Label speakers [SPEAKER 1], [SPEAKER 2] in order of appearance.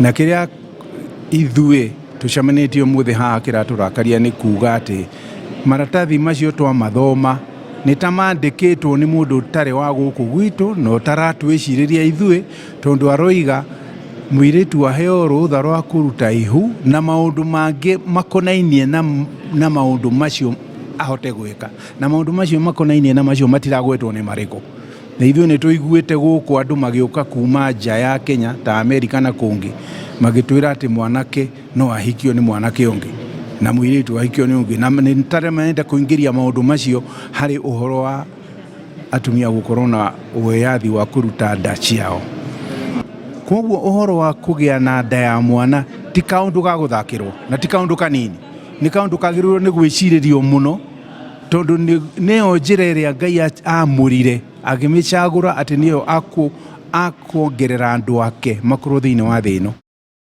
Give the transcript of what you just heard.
[SPEAKER 1] Na kĩrĩa ithuĩ tũcemanĩtie ũmũthĩ haha kĩratũrakaria nĩ kuga atĩ maratathi macio twamathoma nĩ ta mandĩkĩtwo nĩ mũndũ ũtarĩ wa gũkũ gwitũ na ũtaratwĩcirĩria ithuĩ, tondũ aroiga mũirĩtu aheo rũtha rwa kũruta ihu na maũndũ mangĩ makonainie na maũndũ macio ahote gwĩka, na maũndũ macio makonainie na macio matiragwetwo nĩ marĩkũ. Na ithuĩ nĩ tũiguĩte gũkũ andũ magĩũka kuma nja ya Kenya ta Amerika na kũngĩ magĩtwĩra atĩ mwanake no ahikio nĩ mwanake ũngĩ na mũirĩtu ahikio nĩ ũngĩ, na nĩ tarĩa marenda kũingĩria maũndũ macio harĩ ũhoro wa atumia gũkorwo na wĩyathi wa kũruta nda ciao. Koguo ũhoro wa kũgĩa na nda ya mwana ti kaũndũ ga gũthakĩrwo na ti kaũndũ kanini, nĩ kaũndũ kagĩrĩirwo nĩ gwĩcirĩrio mũno, tondũ nĩyo njĩra ĩrĩa Ngai aamũrire akĩmĩcagũra atĩ nĩyo akuongerera andũ ake makorwo thĩinĩ wa thĩ ĩno.